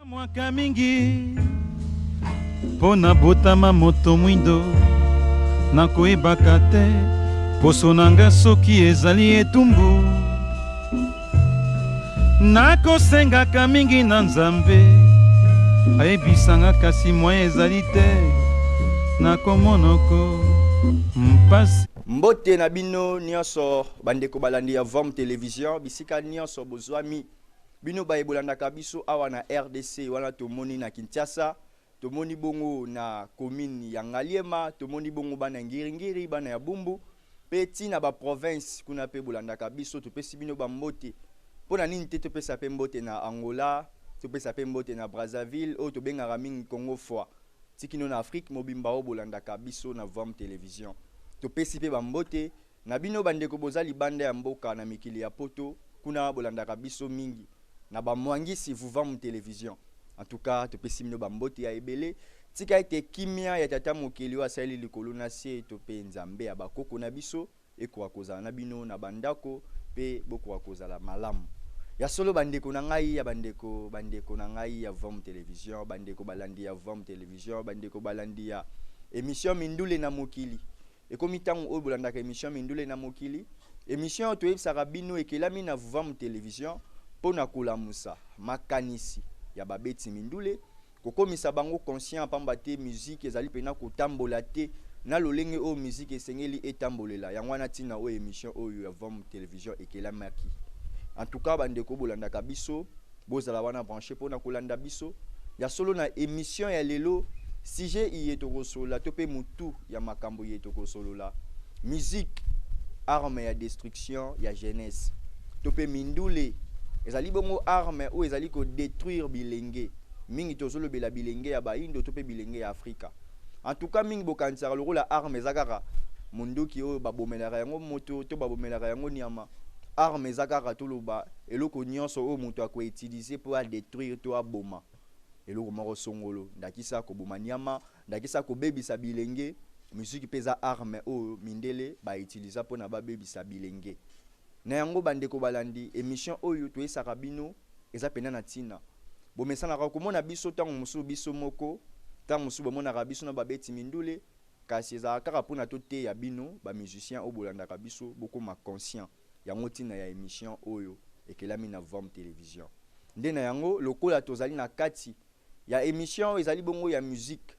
Mwaka mingi mpo nabotama moto mwindo, nakoyebaka te poso na nga soki ezali etumbu. Nakosengaka mingi na Nzambe ayebisanga, kasi moyen ezali te, nakomonoko mpasi. Mbote na bino nyonso bandeko balandi ya Vom Television bisika nyonso bozwami. Bino baye bolandaka biso awa na rdc wana tomoni na Kinshasa, tomoni bongo na commune ya Ngaliema, tomoni bongo bana Ngiri-Ngiri, bana ya Bumbu pe ti na ba province kuna pe bolandaka biso, topesi bino ba mbote. Pona nini te topesa pe mbote na Angola, topesa pe mbote na Brazzaville oyo tobengaka mingi Congo fois, ti kino na Afrique mobimba oyo bolandaka biso na Vom Television. Topesi pe ba mbote Na bino ba ndeko boza libanda ya mboka na mikili ya poto kuna bolandaka biso mingi na ba mwangisi vuvamu television en tout cas topesi bino ba mbote ya ebele tika ete kimia ya tata mokeli oyo asaleli likolo na se to pe nzambe ya ba koko na biso ekoka kozala na bino na ba ndako pe bokoka kozala malamu ya solo ba ndeko na ngai ya ba ndeko ba ndeko na ngai ya vuvamu television ba ndeko balandi ya vuvamu television ba ndeko balandi ya emission mindule na mokili. Ekomi tango oyo bolandaka emission Mindule na Mokili. Emission oyo toyebisaka bino ekelami na Vuvamu Television mpo na kolamusa makanisi ya babeti mindule, kokomisa bango conscient pamba te musique ezali pena kotambola te na lolenge oyo musique esengeli etambolela. Yango wana tina oyo emission oyo ya Vuvamu Television ekelamaki. En tout cas ba ndeko bolandaka biso, bozala wana branche mpo na kolanda biso. Ya solo na emission ya lelo, sujet iye tokosolola to pe mutu ya makambo iye tokosolola, musique, arme ya destruction ya jeunesse to pe mindule ezali bongo arme oyo ezali ko detruire bilenge. Mingi tozolobela bilenge ya bayindo to pe bilenge ya Afrika. En tout cas mingi bokanisaka lokola arme eza kaka munduki oyo babomelaka yango moto to babomelaka yango nyama. Arme eza kaka toloba eloko nionso oyo moto ako utiliser po a detruire to aboma eloko moko songolo, ndakisa koboma niama, ndakisa kobebisa bilenge. Musique pe eza arme oyo mindele ba utiliza pona babebisa bilenge. Na yango ba ndeko balandi, emission oyo toyesaka bino eza pena na tina. Bomesanaka komona biso tango mosusu biso moko, tango mosusu bomonaka biso na babeti mindule, kasi ezalaka kaka pona toteya bino ba musiciens oyo bolandaka biso bokoma conscient. Yango tina ya emission oyo ekelami na Vom Television. Nde na yango, lokola tozali na kati ya emission oyo ezali bongo ya musique,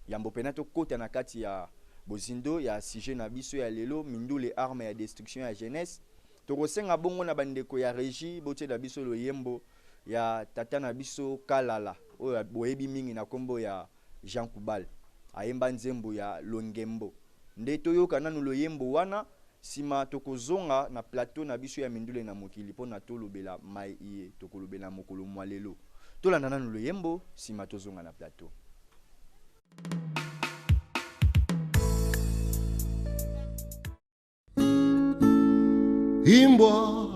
yambo pena tokota na kati ya bozindo ya sujet na biso ya lelo, mindule arme ya destruction ya jeunesse, tokosenga bongo na ba ndeko ya regie botiela biso loyembo ya tata na biso Kalala oyo boyebi mingi na kombo ya Jean Kubal. Ayemba nzembo ya Longembo. Nde toyoka nanu loyembo wana, sima tokozonga na plateau na biso ya Mindule na Mokili mpo na tolobela maye iye tokolobela mokolo mua lelo. Tolanda nanu loyembo, sima tozonga na plateau. Imbwa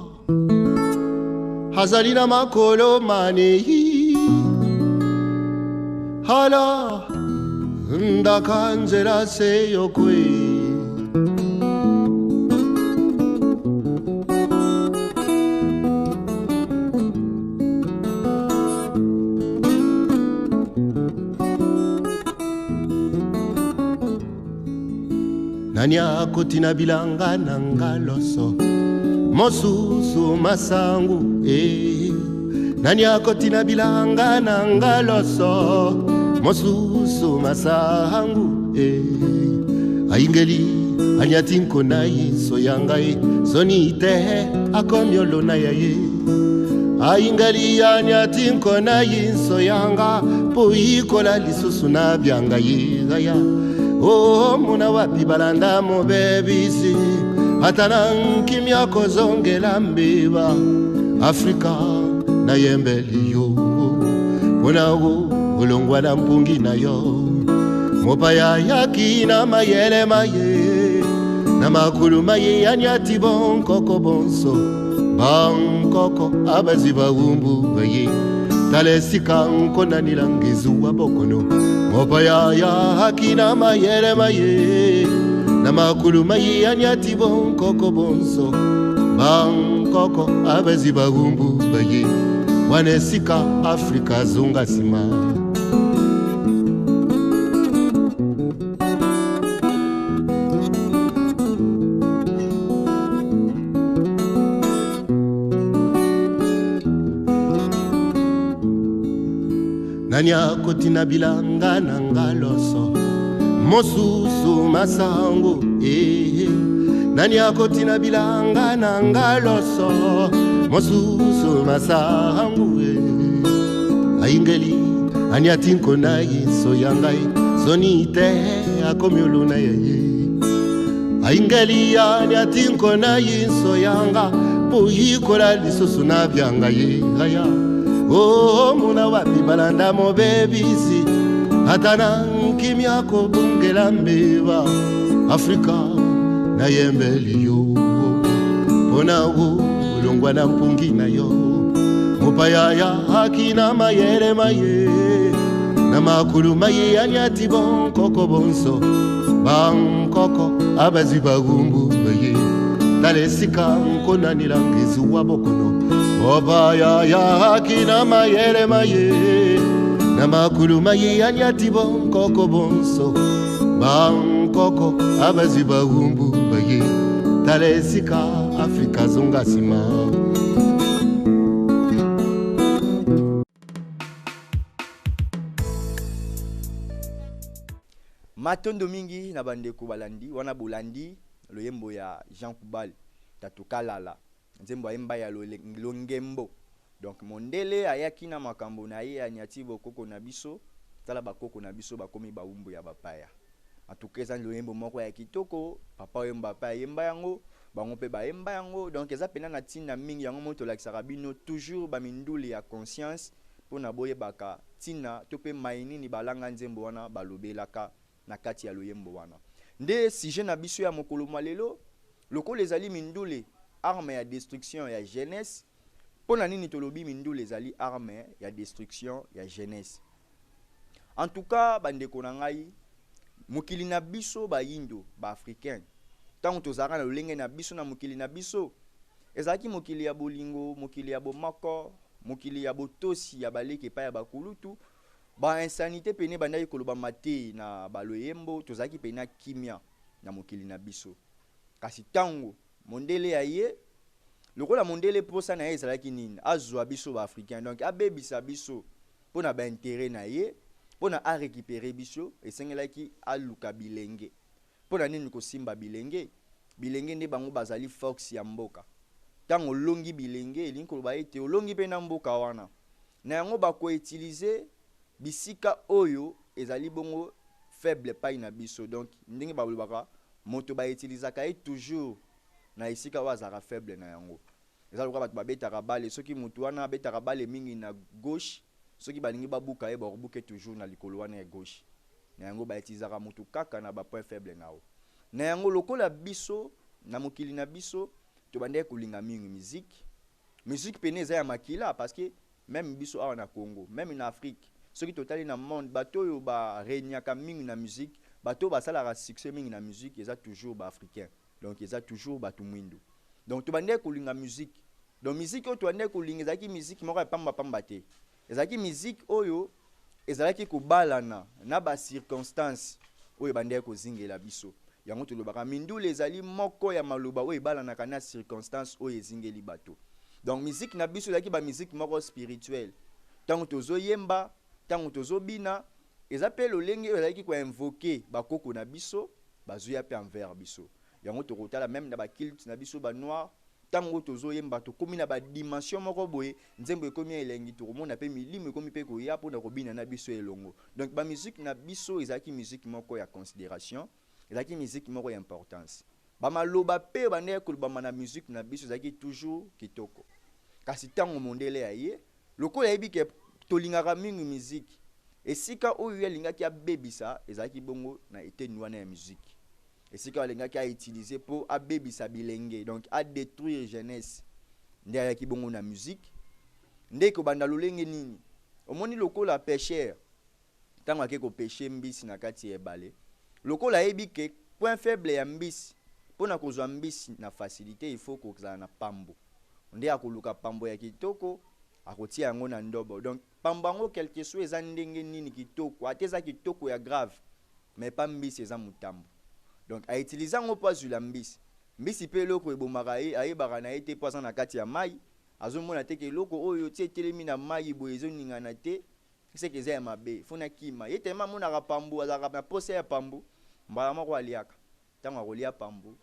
azali na makolo manei, hala ndaka nzela se yokwei. Nani akoti na bilanga na nga loso mosusu masangu eh. Nani akoti na bilanga na nga loso mosusu masangu eh. Ayingeli anyati nkona yiso ya ngai soni te akomi olona ya ye. Ayingeli anyati nkona yinso yanga po ikola lisusu na byanga yigaya. O mona wapi balanda mobebisi ata na nkimia kozongela mbeba. Afrika nayembeli yo mpona o olongwa na mpungi na yo. Mopaya yaki na mayele maye na makulu maye anyati bonkoko bonso bankoko abazi bawumbu baye tala esika nkonanila ngezuwa bokono. Mopaya yaki na mayele maye na makulu maye anyati bonkoko bonso bankoko abazi bawumbu baye. Wana esika Afrika azonga nsima. Nani akoti na bilanga na nga loso mosusu masango eh. Nani akoti na bilanga na nga loso mosusu masango eh. Ayingeli aniati nkona yiso ya ngai soni te akomi oluna ya ye. Ayingeli aniati nkona yiso ya nga po yikola lisusu na byanga ye aya. Oh, muna wapi balanda mobebisi ata na nkimia kobungela mbeba Afrika nayembeli yo mpona wo olongwa na mpungi na yo mopaya ya haki na mayele maye na makulu maye anyati bonkoko bonso bankoko abazwi bagumbu baye tala esika nkonanilanga ezuwa bokono mopaya ya haki na mayele maye na makulu maye anyati bonkoko bonso bankoko abazwi bagumbu baye tala esika Afrika zonga nsima. Matondo mingi na bandeko balandi wana bolandi loyembo ya Jean Kubal Tatu Kalala nzembo ayemba ya longembo. Donc mondele ayaki na makambo na ye anyati bokoko na biso, tala bakoko na biso bakomi baumbu ya bapaya. En tout cas eza loyembo moko ya kitoko, papa oyemba pe ayemba yango, bango pe bayemba yango. Donc eza pena na ntina mingi, yango moko tolakisaka bino toujours ba mindule ya conscience mpona boyebaka ntina to pe mai nini balanga nzembo wana balobelaka na kati ya loyembo wana. Nde sujet na biso ya mokolo mwa lelo, lokola ezali mindule arme ya destruction ya jeunesse. Mpona nini tolobi mindule ezali arme ya destruction ya jeunesse? En tout cas bandeko na ngai, mokili na biso bayindo ba africain, ntango tozalaka na lolenge na biso na mokili na biso, ezalaki mokili ya bolingo, mokili ya bomoko, mokili ya botosi ya baleki epai ya bakulutu. Ba insanité pene bandaki kolobama te na baloyembo, tozalaki pena kimia na mokili na biso. Kasi ntango mondele ya ye, lokola mondele posa na ye ezalaki nini? Azwa biso ba africain, donc abebisa biso mpona ba intérêt na ye, mpona a récupérer biso, esengelaki aluka bilenge. Mpona nini kosimba bilenge? Bilenge nde bango bazali force ya mboka. Ntango olongi bilenge, elingi koloba ete olongi mpe na mboka wana. Na yango bakoutilize bisika oyo ezali bongo faible epai na biso. Donc ndenge balobaka, moto bautilisaka ye toujours na esika oyo azalaka faible na yango. Eza lokola bato babetaka bale, soki motu wana abetaka bale mingi na gauche, soki balingi babuka ye, bakobuka toujours na likolo wana ya gauche. Na yango bautilisaka motu kaka na ba point faible na yo. Na yango lokola biso na mokili na biso tobandaki kolinga mingi musique, musique pene eza ya makila, parce que même biso awa na Congo, même na Afrique, soki totali na monde, bato oyo ba régnaka mingi na musique, bato oyo basalaka succès mingi na musique eza toujours ba africain. Donc eza toujours bato mwindu. Donc tobandaki kolinga musique. Donc musique oyo tobandaki kolinga ezalaki musique moko ya pamba pamba te. Ezalaki musique oyo ezalaki kobalana na ba circonstances oyo ebandaki kozingela biso. Yango tolobaka mindule ezali moko ya maloba oyo ebalanaka na circonstance oyo ezingeli bato. Donc musique na biso ezalaki ba musique moko spirituelle. Tango tozoyemba, tango tozobina, eza pe lolenge oyo ezalaki koinvoquer bakoko na biso, bazoya pe envers biso. Yango tokotala même na ba culte na biso ba noir, tango tozoyemba tokomi na ba dimension moko boye, nzembo ekomi ya elengi, tokomona pe milimo ekomi pe koya mpona kobina na biso elongo. Donc ba musique na biso ezalaki musique moko ya considération, ezalaki musique moko ya importance. Ba maloba pe bandaki kolobama na musique na biso ezalaki toujours kitoko. Kasi tango mondele aye, lokola ayebi ke tolingaka mingi musique, esika oyo ye alingaki abebisa ezalaki bongo na eteni wana ya musique. Esika oyo alingaki a utiliser po abebisa bilenge, donc a détruire jeunesse, nde ayaki bongo na musique. Nde ekobanda lolenge nini? Omoni lokola pêcheur ntango ake kopêcher mbisi na kati ya ebale, lokola ayebi ke point faible ya mbisi, mpona kozwa mbisi na facilité il faut kozala na pambo. Nde akoluka pambo ya kitoko, Akotia yango na ndobo. Donc pambo yango quelque soit eza ndenge nini kitoko, ata eza kitoko ya grave, mais pa mbisi eza motambo. Donc autiliser yango mpo azwila mbisi. Mbisi mpe eloko ebomaka ye, ayebaka na ye te, mpo aza na kati ya mai, azomona te ke eloko oyo ti etelemi na mai boye, ezoningana te, seke eza ya mabe, fo nakima ye. Tellement amonaka pambu, azalaka na posa ya pambu, mbala moko aliaka. Ntango akolia pambu,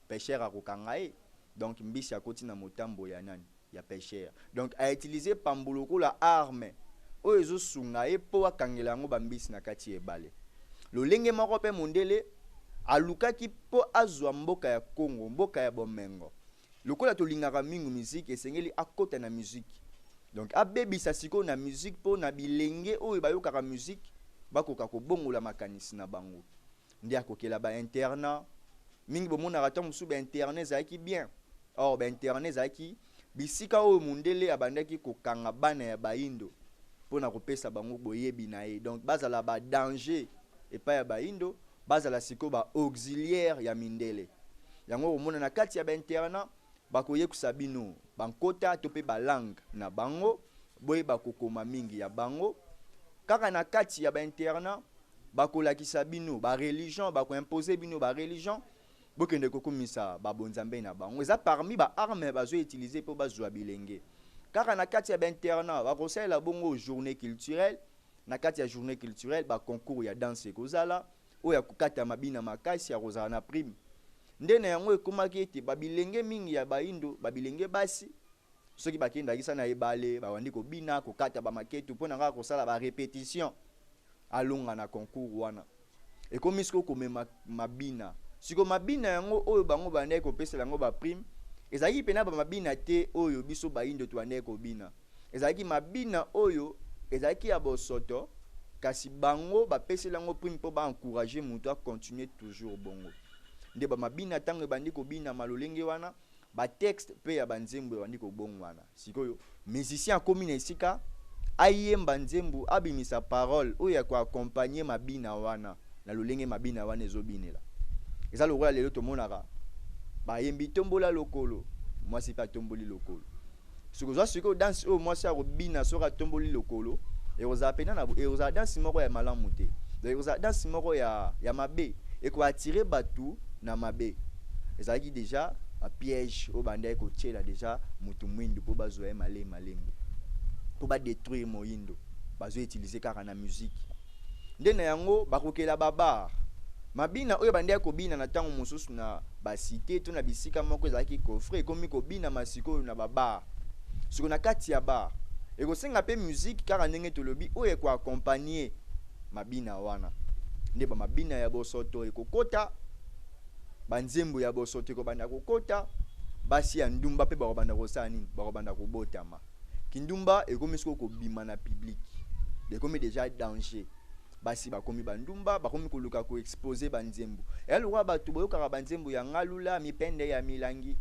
pêcheur akokanga ye. Donc mbisi akoti na motambo ya nani? Ya pêcheur. Donc autiliser pambu lokola arme oyo ezosunga ye mpo akangela yango bambisi na kati ya ebale. Lolenge moko mpe mondele alukaki mpo azwa mboka ya Congo, mboka ya bomengo. Lokola tolingaka mingi musique, esengeli akɔta na musique. Donc abebisa sikoyo na musique mpo na bilenge oyo bayokaka musique bakoka kobongola makanisi na bango. Nde akokela bainternat mingi. Bomonaka ntango mosusu bainternat ezalaki bien, or bainternat ezalaki bisika oyo mondele abandaki kokanga bana ya bayindo mpona kopesa bango boyebi na ye. Donc bazala badanger epai ya bayindo, bazala sikoyo baauxiliaire ya mindele. Yango komona na kati ya bainternat, bakoyekusa bino bankota to mpe balangue na bango, boyeba kokoma mingi ya bango. Kaka na kati ya bainternat, bakolakisa bino bareligion, bakoimpose bino bareligion, bokende kokumisa babonzambe na bango. Eza parmi baarme bazoutiliser mpo bazwa bilenge. Kaka na kati ya bainternat, bakosalela bongo journée culturelle. Na kati ya journée culturelle, baconcours ya danse ekozala, oyo ya kokata mabina makasi akozala na prime. Nde na yango ekomaki ete babilenge mingi ya bayindo, babilenge basi, soki bakendakisa na ebale, babandi kobina, kokata bamaketu mpo na kaka kosala barépétition, alonga na concours wana. Ekomi sikoyo komema mabina. Sikoyo mabina yango oyo bango bandaki kopesela yango baprime, ezalaki mpena bamabina te oyo biso bayindo tobandaki kobina. Ezalaki mabina oyo ezalaki ya bosoto, kasi bango bapeseli yango prime mpo baencourager moto acontinue toujours bongo. Nde bamabina, ntango ebandi kobinama lolenge wana, batexte mpe ya banzembo ebandi kobongwana. Sikoyo musicien akomi na esika ayemba nzembo, abimisa parole oyo ya koaccompagner mabina wana na lolenge mabina wana ezobinela. Eza lokola lelo tomonaka bayembi "Tombola lokolo", mwasi mpe atomboli lokolo. Soki ozwa sikoyo danse oyo mwasi akobina soki atomboli lokolo, ekozala mpena na ekozala danse moko ya malamu te. Donc ekozala danse moko ya mabe, ekoattirer bato na mabe. Ezalaki déjà bapiège oyo bandaki kotiela déjà motu mwindu mpo bazwa ye malembe malembe, mpo badétruire moyindo. Bazoutiliser kaka na musique. Nde na yango bakokela babar, mabina oyo bandaki kobina na ntango mosusu na basite to na bisika moko ezalaki coffre, ekomi kobinama sikoyo na babar. Sikoyo na kati ya bar, ekosenga mpe musique kaka ndenge tolobi oyo ekoaccompagner mabina wana. Nde bamabina ya bosoto ekokota, banzembo ya bosoto ekobanda kokota, basi ya ndumba mpe bakobanda kosala nini? Bakobanda kobotama. Kindumba ekomi sikoyo kobima na public, ekomi déjà danger. Basi bakomi bandumba, bakomi koluka koexposer banzembo. Eya lokola bato boyokaka banzembo ya "Ngalula mipende ya milangi".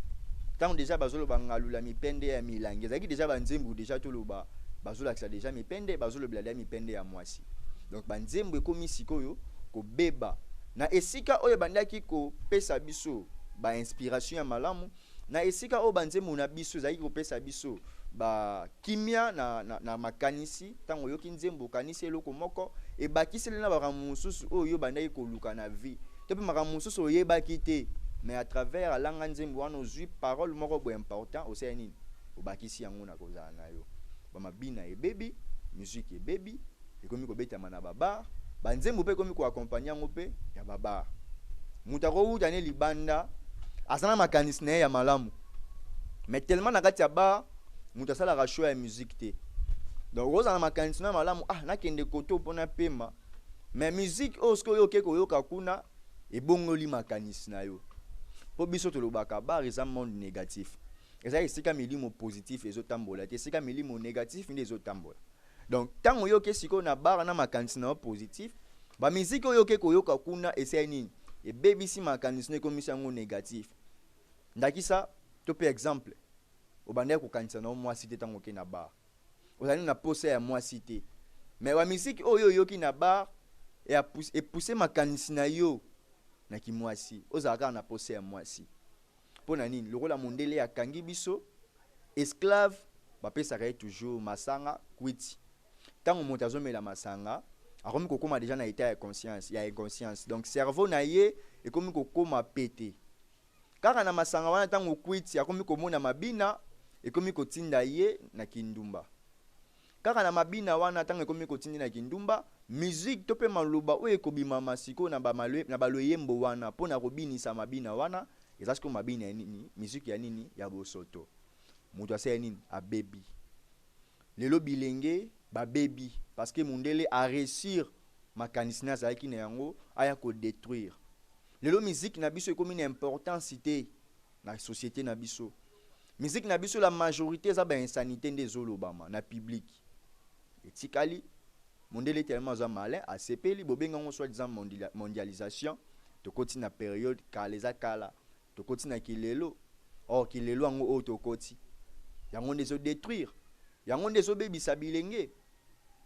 Ntango déjà bazoloba "Ngalula mipende ya milangi", ezalaki déjà banzembo, déjà toloba bazolakisa déjà mipende, bazolobela déjà mipende ya mwasi. Donc banzembo ekomi sikoyo kobeba na esika oyo ebandaki kopesa biso bainspiration ya malamu, na esika oyo banzembo na biso ezalaki kopesa biso bakimia na makanisi. Ntango oyoki nzembo, okanisi eloko moko, ebakiseli na makambo mosusu oyo obandaki koluka na vie, to mpe makambo mosusu oyebaki te, mais à travers alanga nzembo wana, ozwi parole moko boye important, osali nini? Obakisi yango na kozala na yo. Bamabina ebebi, musique ebebi, ekomi kobetama na babar, banzembo mpe ekomi koaccompagner yango mpe ya babar. Moto akowuta ne libanda, aza na makanisi na ye ya malamu, mais tellement na kati ya bar moto asalaka choix ya musique te. Donc okozala na makanisi na ya malamu: "Ah, nakende koto mpona pema", mais musique oyo soki oyo oke koyoka kuna, ebongoli makanisi na yo. Mpo biso tolobaka bar eza monde négatif, eza esika milimo positif ezotambola te, esika milimo négatif nde ezotambola. Donc ntango oyoki sikoyo na bar na makanisi na yo positif, bamiziki oyo oke koyoka kuna esali nini? Ebebisi makanisi no, ekomisi yango négatif. Ndakisa to mpe exemple, obandaki kokanisa na yo mwasi te. Ntango oke na bar, ozali na posa ya mwasi te, mais bamiziki oyo oyoki na bar epousse makanisi na yo na kimwasi, ozala kaka na posa ya mwasi. Mpo na nini? Lokola mondele akangi biso esclave. Bapesaka ye toujours masanga, kwiti. Ntango moto azomela masanga, akomi kokóma déjà na état ya conscience, ya inconscience. Donc cerveau na ye ekomi kokóma pete kaka na masanga wana. Ntango kwiti, akomi komona mabina, ekomi kotinda ye na kindumba. Kaka na mabina wana, ntango ekomi kotinda na kindumba, musique to mpe maloba oyo ekobimama sikoyo na baloyembo wana mpo na kobinisa mabina wana, eza sikoyo mabina ya nini? Musique ya nini? Ya bosoto. Moto asala nini? Abebi. Lelo bilenge babebi parce que mundele aréussir makanisi na azalaki na yango, aya kodétruire. Lelo musique na biso ekomi na importance te na société na biso. Musique na biso, la majorité eza bainsanité nde ezolobama na public. Etikali mondele tellement aza malin, asepeli. Bobenga yango soi disant mondialisation. Tokoti na période kala, eza kala, tokoti na kilelo. Or kilelo yango oyo tokoti, yango nde ezodétruire, yango nde ezobebisa bilenge.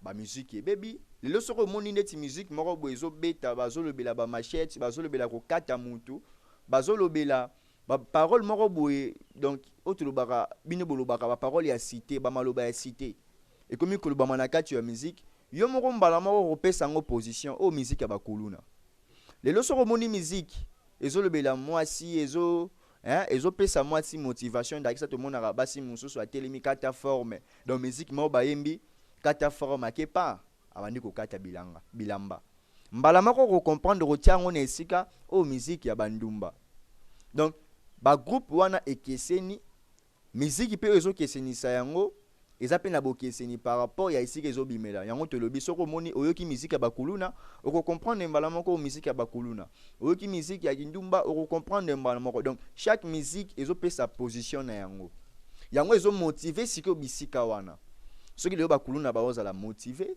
Bamusique ebebi lelo. Soki omoni neti musique moko boye ezobeta, bazolobela bamachette, bazolobela kokata mutu, bazolobela baparole moko boye, donc oyo tolobaka, bino bolobaka baparole ya cité, bamaloba ya cité ekomi kolobama na kati ya musique, yo moko mbala moko kopesa yango position oyo musique ya bakuluna. Lelo soki omoni musique ezolobela mwasi, ezo hein, ezopesa mwasi motivation, ndakisa tomonaka basi mosusu atelemi, kata forme. Donc musique moko bayembi, kata forme, ake pa abandi kokata bilanga bilamba, mbala moko kocomprendre, kotia yango na esika oyo musique ya bandumba. Donc bagroupe wana ekeseni, miziki mpe oyo ezokesenisa yango eza mpe na bokeseni par rapport ya esika ezobimela yango. Tolobi, soki omoni, oyoki miziki ya bakuluna, okocomprendre mbala moko oyo miziki ya bakuluna. Oyoki miziki ya kindumba, okocomprendre mbala moko. Donc chaque musique ezopesa position na yango, yango ezomotiver sikoyo bisika wana. Soki lelo bakuluna baozala motivé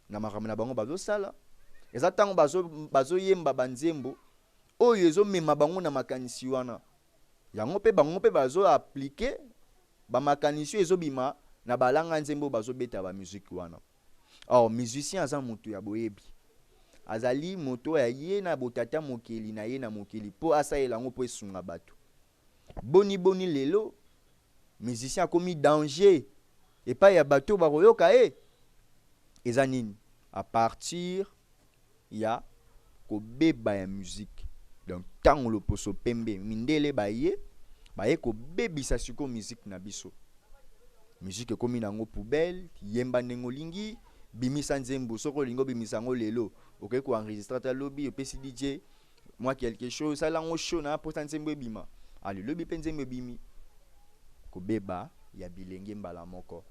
na makambo na bango bazosala, eza ntango bazoyemba banzembo oyo ezomema bango na makanisi wana. Yango mpe bango mpe bazoappliquer bamakanisi oyo ezobima na balanga nzembo oyo bazobeta bamusique wana. Or musicien aza moto ya boyebi, azali moto oyo aye na botata mokeli na ye na mokili mpo asalela yango mpo esunga bato. Boni boni lelo musicien akomi danger epai ya bato oyo bakoyoka ye? Eza nini? À partir ya kobeba ya musique. Donc ntango loposo pembe, mindele baye kobebisa sikoyo musique na biso, musique ekomi nango poubelle. Yemba ndenge olingi, bimisa nzembo soki olingi, obimisa yango lelo, okoki koenregistrer ata lobi, opesi DJ mwa quelque chose, osala yango show na mposa nzembo ebima. Ale, lobi mpe nzembo ebimi. Kobeba ya bilenge mbala moko.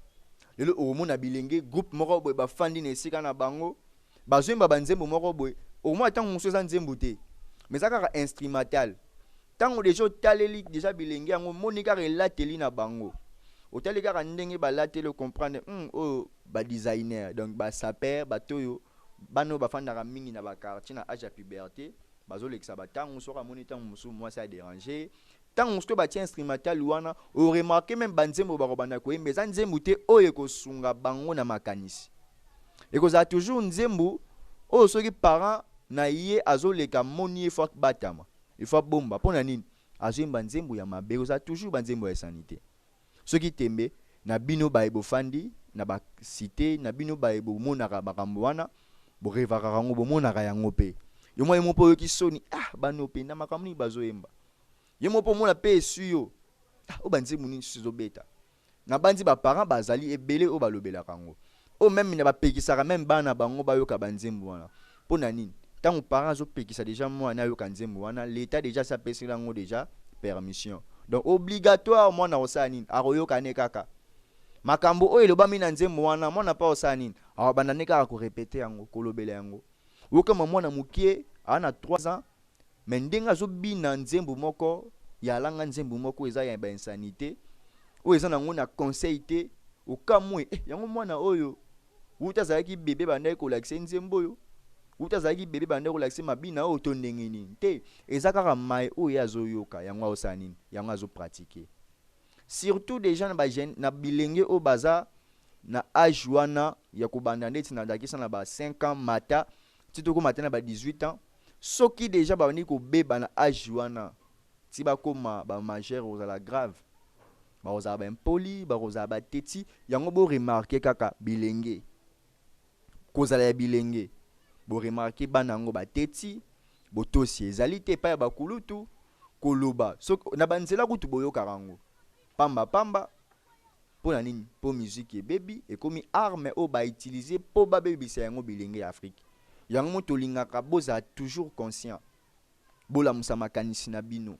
Lelo okomona bilenge, groupe moko boye, bafandi na esika na bango, bazoyemba banzembo moko boye. Okomona ntango mosusu eza nzembo te, mais eza kaka instrumental. Ntango déjà otaleli déjà bilenge yango, omoni kaka elateli na bango, otali kaka ndenge balateli, ocomprendre oyo badesigner, donc basaper, bato oyo, bana oyo bafandaka mingi na baquartier na âge ya puberté, bazolekisa batango. Soki amoni ntango mosusu mwasi adéranger, ntango mosusu to batia instrumental wana, oremarquer même banzembo bakobanda koyemba eza nzembo te oyo ekosunga bango na makanisi. Ekozala toujours nzembo oyo soki parent na ye azoleka, moni ye, faut batama, il faut abomba. Mpo na nini? Azoyemba nzembo ya mabe. Ekozala toujours banzembo ya insanité. Soki tembe na bino, baye bofandi na bacité na bino, baye bomonaka makambo wana, borevakaka yango, bomonaka yango mpe yo mwa ye mo mpe oyoki soni. Ah, bano mpe na makambo nini bazoyemba? Ye mo mpe omona mpe esu yo. Ah, oyo banzembo nini susu ezobeta? Na bandi baparent bazali ebele oyo balobelaka yango, oyo même na bapekisaka même bana bango bayoka banzembo wana. Mpo na nini? Ntango parent azopekisa déjà mwana ayoka nzembo wana, l'état déjà asi apeseli yango déjà permission. Donc obligatoire mwana akosala nini? Akoyoka ne kaka makambo oyo elobami na nzembo wana. Mwana mpe akosala nini? Akobanda nde kaka korépéter yango, kolobela yango. Okama mwana mokie aa na 3 ans, mais ndenge azobina nzembo moko ya alanga, nzembo moko eza ya bainsanité oyo eza nango na conseil te, okamwe. Eh, yango mwana oyo wuta azalaki bébé bandaki kolakisa nzembo oyo, wuta azalaki bébé bandaki kolakisa mabina oyo, to ndenge nini? Te, eza kaka mai oyo ye azoyoka yango, azosala nini? Yango azopratiquer. Surtout déjà na bajeune, na bilenge oyo baza na âge wana ya kobanda ndeti na ndakisa na ba 5 ans mata ti tokóma te na ba 18 ans. Soki déjà babandi kobeba na âge wana ti bakóma bamajeur, kozala grave. Bakozala baimpoli, bakozala bateti. Yango boremarquer kaka bilenge, kozala ya bilenge, boremarquer bana yango bateti, botosi ezali te epai ya bakulutu. Koloba soki na banzela kutu boyokaka yango pamba pamba. Mpo na nini? Mpo musique ebebi, ekomi arme oyo bautiliser mpo babebisa yango bilenge ya Afrique. Yango mo tolingaka bozala toujours conscient, bolamusa makanisi na bino,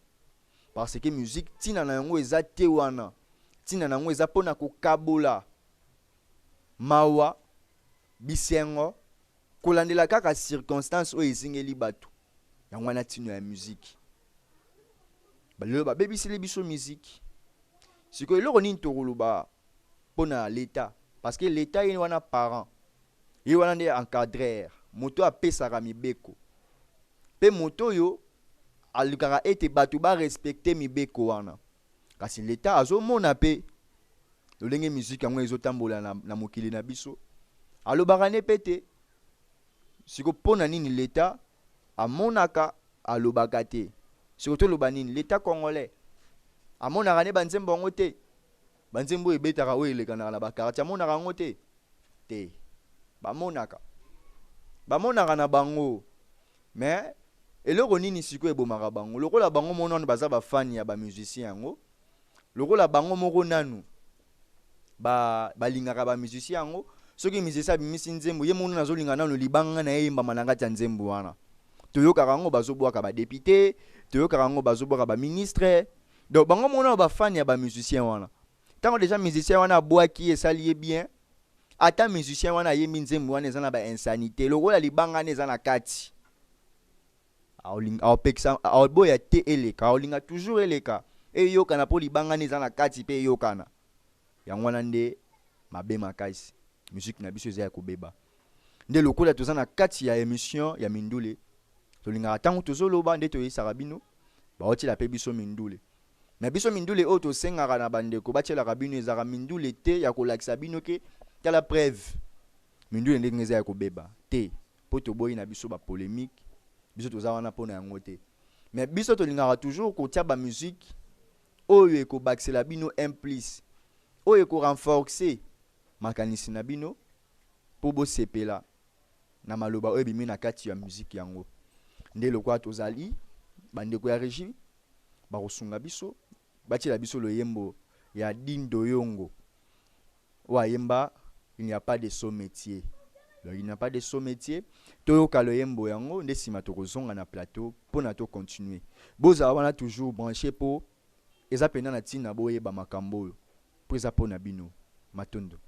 parce que musique ntina na yango eza te wana. Ntina na yango eza mpona kokabola mawa, bisengo, kolandela kaka circonstance oyo ezingeli bato. Yango wana ntina ya musique. Balelo babebiseli biso musique. Sikoyo eloko nini tokoloba mpona l'État? Parce que l'État ye wana parent, ye wana nde encadreur, moto apesaka mibeko, mpe moto oyo alukaka ete bato barespecter mibeko wana. Kasi l'État azomona mpe lolenge musique yango ezotambola na mokili na biso, alobaka ne mpe te. Siko mpo na nini l'État amonaka, alobaka te? Siko toloba nini? L'État congolais amonaka ne banzembo yango te, banzembo oyo ebetaka, oyo elekanaka na baquartier, amonaka yango te? Te, bamonaka, bamonaka na bango. Mais eloko nini sikoyo ebomaka bango? Lokola bango moko nanu baza bafani ya bamusicien yango, lokola bango moko nanu balingaka bamusicien yango, soki musicien abimisi nzembo, ye moko nanu azolinga nanu libanga na ye eyembama na kati ya nzembo wana. Toyokaka yango bazobwaka badéputé, toyokaka yango bazobwaka baministre. Donc bango moko nanu bafani ya bamusicien wana. Ntango déjà musicien wana abwaki, esali ye bien. Ata musicien wana ayembi nzembo wana eza na bainsanité, lokola libanga wana eza na kati, aopekisa, aoboya te eleka, aolinga toujours eleka, eyokana, mpo libanga wana eza na kati mpe eyokana. Yango wana nde mabe makasi. Musique na biso eza ya kobeba. Nde lokola toza na kati ya émission ya mindule, tolingaka ntango tozoloba nde toyesaka bino baotiela mpe biso mindule na biso. Mindule oyo tosengaka na bandeko batielaka bino ezalaka mindule te ya kolakisa bino ke tala preuve mindule ndenge eza ya kobeba te, mpo toboyi na biso bapolémique. Biso toza wana mpo na yango te. Mais biso tolingaka toujours kotia bamusique oyo ekobakisela bino un plus, oyo ekorenforcer makanisi na bino mpo bosepela na maloba oyo ebimi na kati ya musique yango. Nde lokola tozali bandeko ya régie, bakosunga biso batiela biso loyembo ya Dindo Yongo oyo ayemba "Il n'y a pas de sot métier". Donc "Il n'y a pas de sot métier", toyoka loyembo yango, nde nsima tokozonga na plateau mpona tocontinue. Bozala wana toujours branché, mpo eza mpenza na ntina boyeba makambo oyo, mpo eza mpo na bino. Matondo.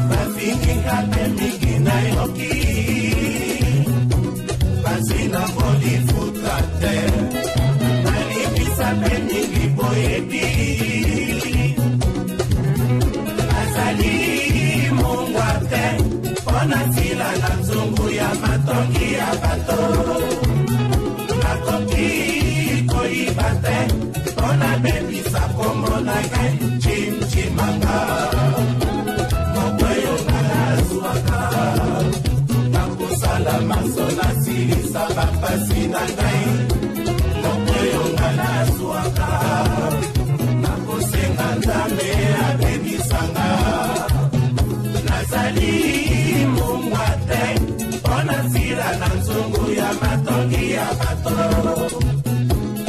Bafinginga mpe mingi, nayoki pasi na kolifuta te. Nalimbisa mpe mingi, boyebi azali mongwa te mpo na sila na nzungu ya matongi ya bato. Nakoki koyiba te mpo nabebisa kombo na ngai. Chimchimanga mokoyo nga nazwaka, nakosala maso, nasilisa bapasi na ngai. Mokoyo nga nazwaka, nakosenga Nzambe abebisanga. Nazali mongwa te mpo nasila na nzungu ya matongi ya bato.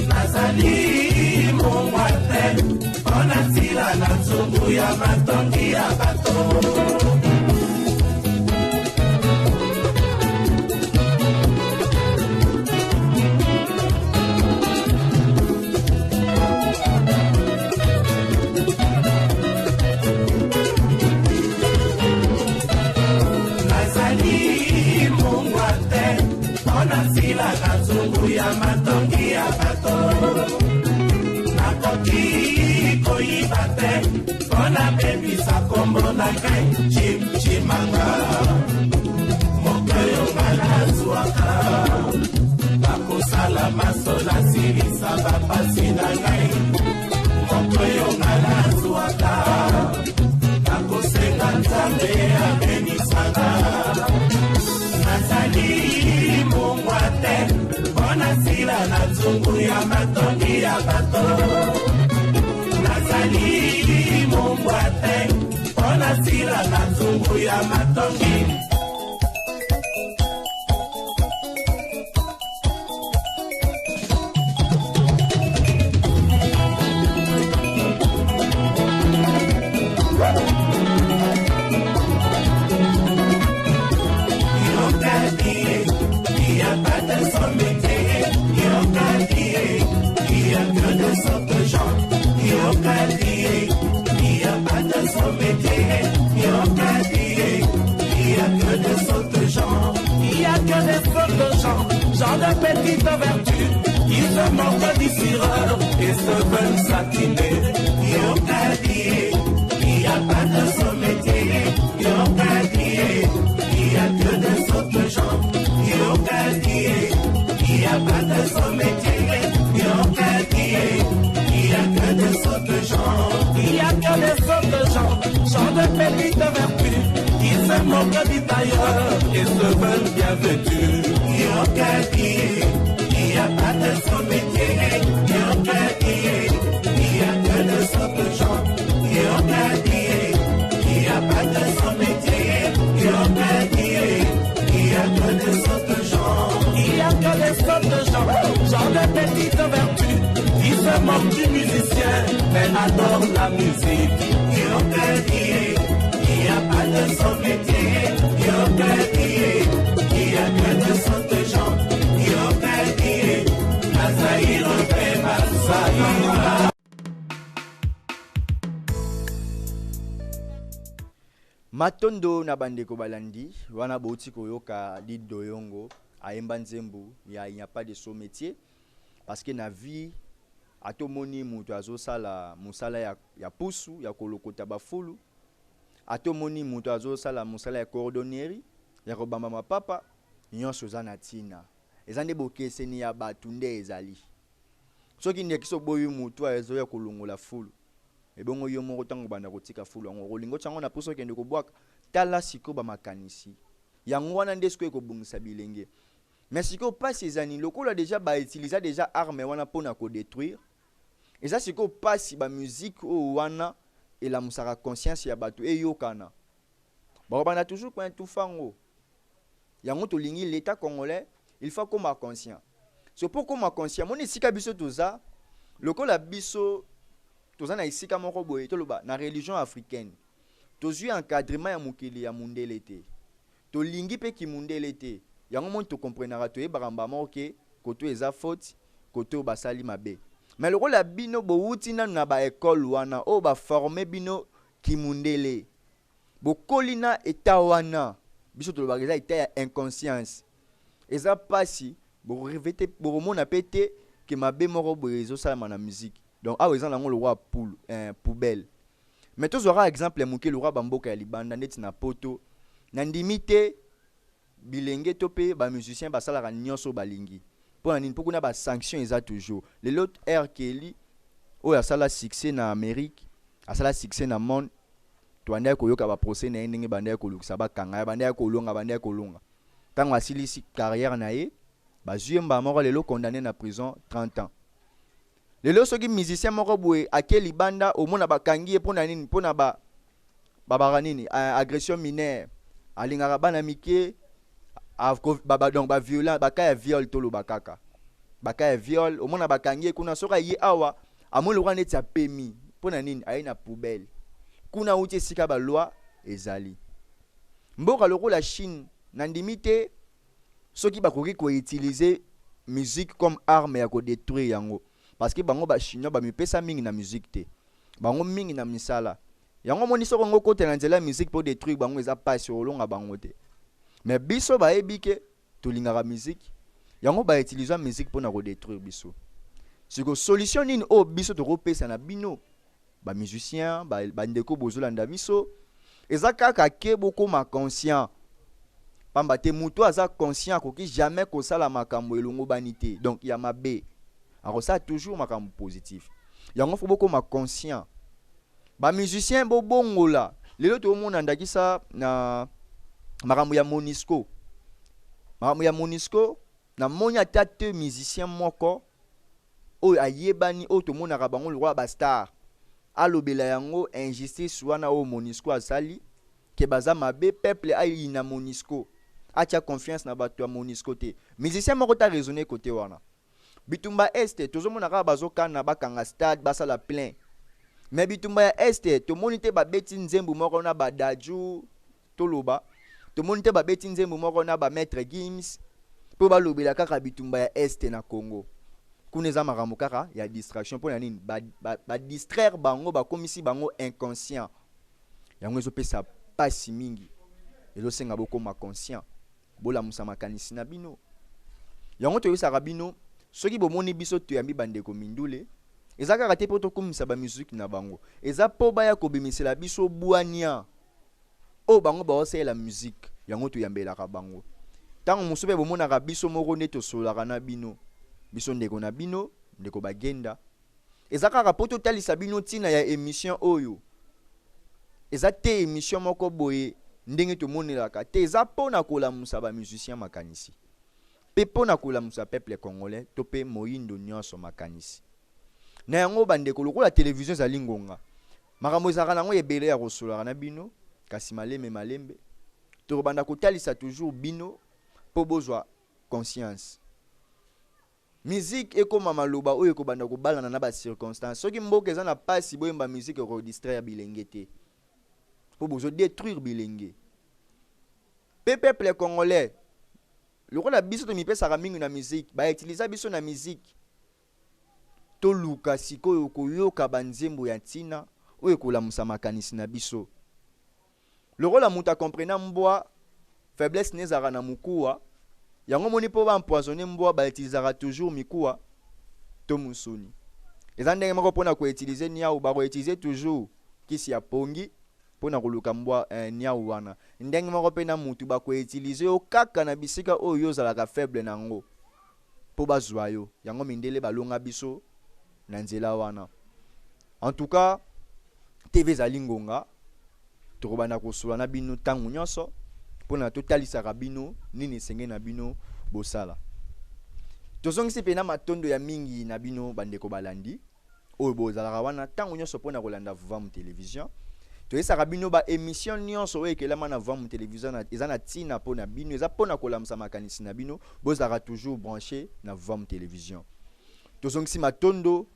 Nazali mongwa te mpo nasila na nzungu ya matongi ya bato. Nazali mongwa te mpo nasila na nzungu ya matongi ya bato. Nakoki koyiba te mpo nabebisa kombo na ngai. Chimchimanga mokoyo nga nazwaka, nakosala maso, nasilisa bapasi na ngai. Mokoyo nga nazwaka, nakosenga Nzambe abenisanga. Nazali ya matongi ya bato. Nazali mongwa te mpo nasila na nzungu ya matongi. Gens, de petite vertu, qui se moquent du cireur et se veulent satiner. Yokadie, il n'y a pas de sot métier. Yokadie, il n'y a que des sottes gens. Yokadie, il n'y a pas de sot métier. Yokadie, il n'y a que des sottes gens. Il n'y a que des sottes gens, gens de petite vertu, qui se moquent du tailleur et se veulent bien vêtus. Yokadie, il n'y a pas de sot métier. Yokadie, il n'y a que des sottes gens. Yokadie, il n'y a pas de sot métier. Yokadie, il n'y a que des sottes gens. Il n'y a que des sottes gens, gens de petite vertu, qui se moquent du musicien, mais adorent la musique. Yokadie, il n'y a pas de sot métier. Yokadie, il n'y a que des sottes gens. Yokadie, Mazaïro pe Mazaïra. Matondo na bandeko balandi wana bouti koyoka Dido Yongo ayemba nzembo ya il n'y a pas de sot métier parce que na vie atomoni mutu azosala mosala ya pusu ya kolokota bafulu, atomoni mutu azosala mosala ya cordonnerie ya kobamba mapapa, nyonso eza na ntina. Eza nde bokeseni ya bato nde ezali. Soki ndeki so boyi mutu azoya kolongola fulu, ebongo yo moko ntango banda kotika fulu yango okolinga otya yango na pusu okende kobwaka. Tala sikoyo bamakanisi yango wana nde sikoyo ekobongisa bilenge. Mais sikoyo pasi ezani lokola déjà bautiliza déjà arme wana mpona kodétruire, eza sikoyo pasi bamusique oyo wana elamusaka conscience ya bato eyokana, bakobanda toujours kointufa yango. Yango tolingi l'état congolais, il faut koma conscient. So mpo koma conscient, moni esika biso toza, lokola biso toza na esika moko boye, toloba na religion africaine, tozwi encadrement ya mokili ya mundele te, tolingi mpe kimundele te. Yango moni tokomprenaka, toyebaka mbala moko ke koto eza faute, koto oyo basali mabe. Mais lokola bino bowuti nanu na baekole wana oyo baforme bino kimundele, bokoli na eta wana, biso tolobaka eza eta ya inconscience, eza mpasi bokorêver te, bokomona mpe te ke mabe moko boye ezosalama na musique. Donc awa eza nango lokwa poule, poubelle. Mais tozwaka exemple ya moke, lokwa bamboka ya libanda ndeti na Poto, nandimi te bilenge to mpe bamusicien basalaka nyonso balingi. Mpo na nini? Mpo kuna basanction eza toujours. Lelo R. Kelly oyo asala succès na Amérique, asala succès na monde, tobandaki koyoka baprocès na ye ndenge bandaki kolukisa bakanga ye, bandaki kolonga, bandaki kolonga. Ntango asilisi carrière na ye, bazwi ye mbala moko, lelo condamné na prison 30 ans. Lelo soki musicien moko boye ake libanda, omona bakangi ye. Mpo na nini? Mpo na ba babaka nini, agression mineure, alingaka bana mike, donc baviolent, baka ya viol, toloba kaka baka ya viol, omona bakangi ye kuna. Soki aye awa, amoni lokola neti apemi. Mpo na nini? Aye na poubelle. Kuna awuti esika baloi ezali. Mboka lokola Chine, nandimi te soki bakoki koutiliser musique comme arme ya kodétruire yango, parce que bango bachinois bamipesa mingi na musique te, bango mingi na misala. Yango omoni, soki ongo okotela na nzela ya musique mpo détruire bango, eza pasi, olonga bango te. Mais biso bayebi ke tolingaka musique, yango bautiliza musique mpona kodétruire biso. Siko solution nini oyo biso tokopesa na bino bamusicien, bandeko bozolanda biso? Eza kaka ke bokóma conscient, pamba te moto aza conscient akoki jamais kosala makambo elongo bani te, donc ya mabe, akosala toujours makambo positif. Yango fo bokóma conscient, bamusicien, bobongola. Lelo toomona ndakisa na makambo ya Monusco. Makambo ya Monusco, namoni ata te musicien moko. Oyo ayebani, oyo tomonaka bango lokola ba star, alobela yango injustice wana oyo Monusco asali ke baza mabe, peuple ayina Monusco, atia confiance na bato ya Monusco te. Musicien moko ta raisonner côté wana. Bitumba Est tozomona kaka bazokana bakanga stade, basala plein, mais bitumba ya Est tomoni te babeti nzembo moko na badaju. Toloba tomoni te babeti nzembo moko na ba Maître Gims mpo balobela kaka bitumba ya Est na Congo. Kuna eza makambo kaka ya distraction. Mpo na nini badistraire ba bango, bakomisi bango inconscient? Yango ezopesa pasi mingi, ezosenga bokoma conscient, bolamusa makanisi na bino. Yango toyebisaka bino, soki bomoni biso toyambi bandeko mindule, eza kaka te mpo tokumisa bamusique na bango, eza mpo baya kobimisela biso bwania oyo bango baosalela musique. Yango toyambelaka bango. Ntango mosusu mpe bomonaka biso moko nde tosololaka na bino, biso ndeko na bino, ndeko Bagenda, eza kaka mpo totalisa bino ntina ya émission oyo. Eza te émission moko boye ndenge tomonelaka te, eza mpo na kolamusa bamusicien makanisi mpe mpo na kolamusa peuple congolais to mpe moyindo nyonso makanisi. Na yango bandeko, lokola télévision ezali ngonga, makambo ezalaka nango ebele ya kosololaka na bino, kasi malembe malembe tokobanda kotalisa toujours bino mpo bozwa conscience. Musique ekóma maloba oyo ekobanda kobalana na bacirconstance. Soki mboka eza na pasi, boyemba musique ekodistraire bilenge te, mpo bozodétruire bilenge mpe peuple congolais. Lokola biso tomipesaka mingi na musique, bautiliza biso na musique, toluka sikoyo koyoka banzembo ya ntina oyo ekolamusa makanisi na biso. Lokola moto akomprena mbwa faiblesse ne ezalaka na mokuwa, yango moni mpo baempoisonne mbwa, bautilisaka toujours mikuwa to mosuni. Eza ndenge moko mpona koutiliser niau, bakoutiliser toujours kisi ya pongi mpona koluka mbwa niau wana. Ndenge moko mpe na mutu, bakoutiliser yo kaka na bisika oyo yo ozalaka faible na yango mpo bazwa yo. Yango mindele balonga biso na nzela wana. En tout cas, TV ezali ngonga, tokobanda kosola na bino ntango nyonso mpona totalisaka bino nini esengeli na bino bosala. Tozongisi mpe na matondo ya mingi na bino bandeko balandi oyo bozalaka wana ntango nyonso mpona kolanda Vuvamu Télévision. Toyesaka bino ba émission nyonso oyo ekelama na Vuvamu Télévision eza na ntina mpo na bino, eza mpona kolamusa makanisi na bino. Bozalaka toujours branché na Vuvamu Télévision. Tozongisi matondo.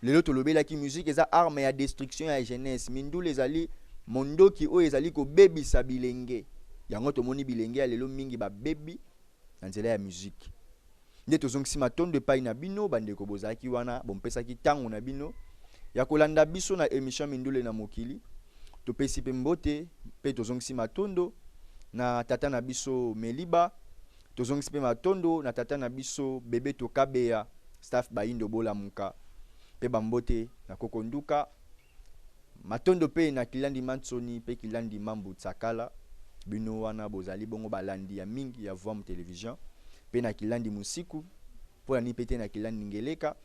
Lelo tolobelaki musique eza arme ya destruction ya jeunesse. Mindule ezali mondoki oyo ezali kobebisa bilenge. Yango tomoni bilenge ya lelo mingi babebi na nzela ya musique. Nde tozongisi matondo epai na bino bandeko bozalaki wana, bompesaki ntango na bino ya kolanda biso na émission Mindule na mokili. Topesi mpe mbote mpe tozongisi matondo na tata na biso Meliba, tozongisi mpe matondo na tata na biso Bebe Tokabeya, staff Bayindo bolamuka, mpe bambote na Koko Nduka, matondo mpe na Kilandi Mansoni mpe Kilandi Mambu Tsakala. Bino wana bozali bongo balandi ya mingi ya Vuvamu Télévision, mpe na Kilandi Musiku, mpo na nini mpe te na Kilandi Ngeleka,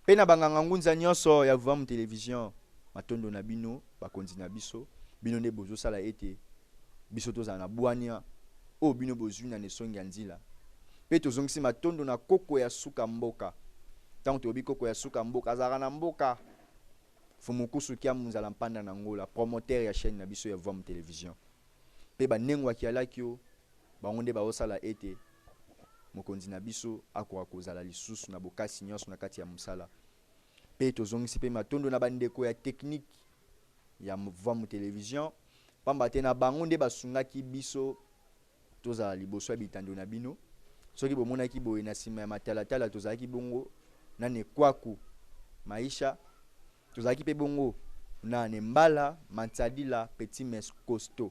mpe na banganga ngunza nyonso ya Vuvamu Télévision. Matondo na bino bakonzi na biso, bino nde bozosala ete biso tozala na bwania oyo bino bozwi na nesongi ya nzila. Mpe tozongisi matondo na koko ya suka mboka. Ntango toyebi koko ya suka mboka azalaka na mboka Fumukusu Kia Munzala Mpanda na Ngola, promoteur ya chaîne na biso ya Vuvamu Télévision, mpe banengwaki alaki yo bango nde baosala ete mokonzi na biso akoka kozala lisusu na bokasi nyonso na kati ya mosala. Mpe tozongisi mpe matondo na bandeko ya technique ya Vuvamu Télévision, pamba te na bango nde basungaki biso tozala liboso ya bitando na bino. Soki bomonaki boye na nsima ya matalatala, tozalaki bongo na Nekwaku Maisha, tozalaki mpe bongo na Nembala Mansadila Petit Mais Costaud,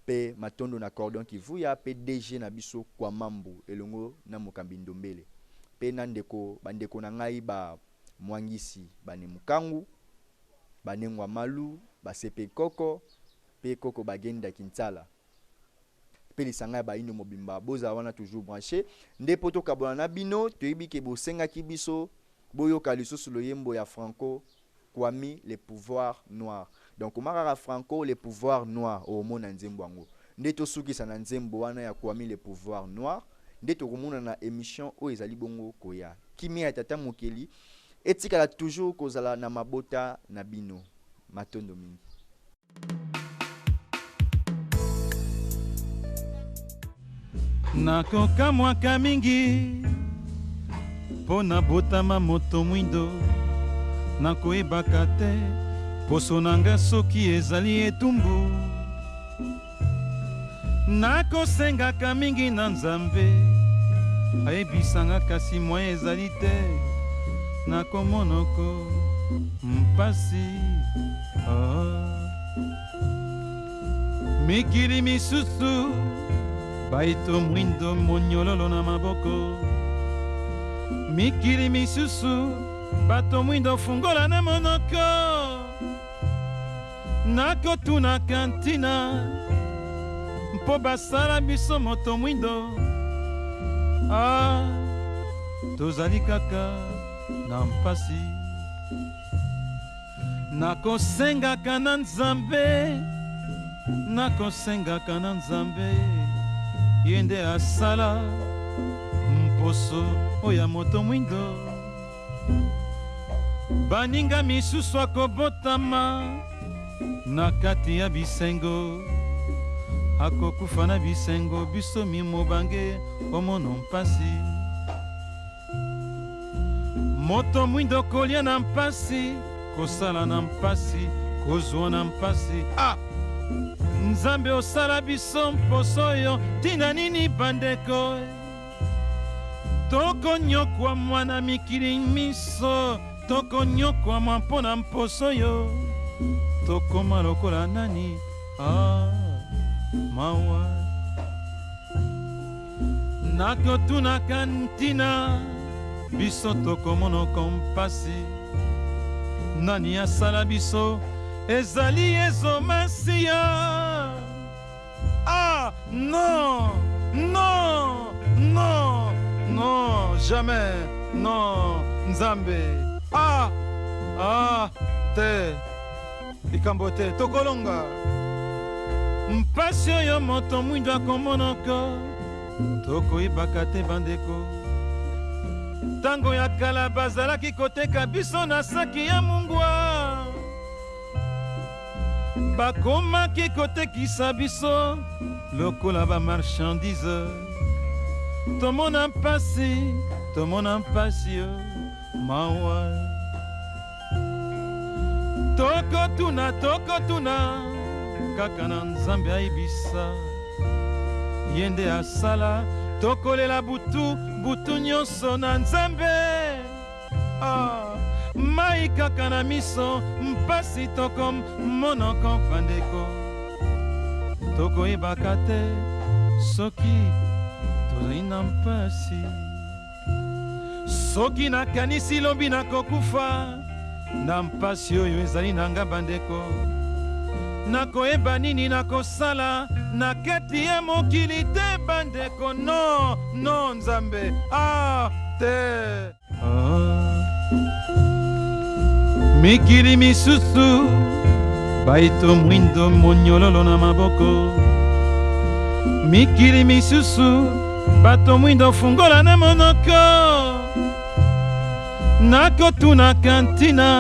mpe matondo na Cordon Kivuya mpe DG na biso Kwamambu elongo na mokambi Ndombele, mpe na ndeko bandeko na ngai ba Mwangisi Banemukangu, Banengwa Malu, Basepe Koko mpe Koko Bagenda Kintsala, mpe lisanga ya bayindo mobimba. Bozala wana toujours branché nde mpo tokabwana na bino. Toyebi ke bosengaki biso boyoka lisusu loyembo ya Franco Kwami, Le Pouvoir Noir. Donc koma kaka Franco Le Pouvoir Noir, okomona nzembo yango. Nde tosukisa na nzembo wana ya Kwami Le Pouvoir Noir. Nde tokomona na émission oyo ezali bongo koya. Kimia ya tata mokeli. Etikala toujours kozala na mabota na bino. Matondo mingi. Nakokamwaka mingi mpo nabotama moto mwindo, nakoyebaka te poso na nga soki ezali etumbu. Nakosengaka mingi na Nzambe ayebisa nga kasi moyen ezali te, nakomonoko mpasi oh. Mikili misusu baito mwindo monyololo na maboko, mikili misusu bato mwindo fungola na monoko. Nakotunaka ntina mpo basala biso moto mwindo, ah, tozali kaka na mpasi. Nakosengaka na Nzambe, nakosengaka na Nzambe, ye nde asala mposo oyo ya moto mwindo. Baninga misusu akobotama na kati ya bisengo, akokufa na bisengo, biso mimobange omono mpasi. Moto mwindo kolia na mpasi, kosala na mpasi, kozwa na mpasi. Ah! Nzambe osala biso mposo oyo ntina nini bandeko? Tokonyokwamwa na mikili miso, tokonyokwamwa mpo na mposo oyo, tokoma lokola nani? Ah, mawa. Nakotunaka ntina biso tokomonoko mpasi, nani asala biso ezali Yesu Masiya. Ah non, non, non, non, jamais, non, Nzambe. Ah, ah, te, likambo te, tokolonga. Mpasi oyo moto mwindo akomonoko, tokoyebaka te bandeko. Tango ya kala bazalaki koteka biso na saki ya mungwa, bakomaki kotekisa biso lokola ba marchandise. Tomona mpasi, tomona mpasi yo mawa. Tokotuna, tokotuna kaka na Nzambe ayebisa, ye nde asala. Tokolela butu butu nyonso na Nzambe. Ah, mai kaka na miso, mpasi tokomonoko bandeko. Tokoyebaka te soki tozali na mpasi. Soki nakanisi lobi nakokufa na mpasi oyo ezali na nga bandeko, nakoyeba nini nakosala na kati ya mokili te bandeko. Non, non, Nzambe, ah, te. Ah. Mikili misusu baito mwindo monyololo na maboko, mikili misusu bato mwindo fungola na monoko. Nakotunaka ntina.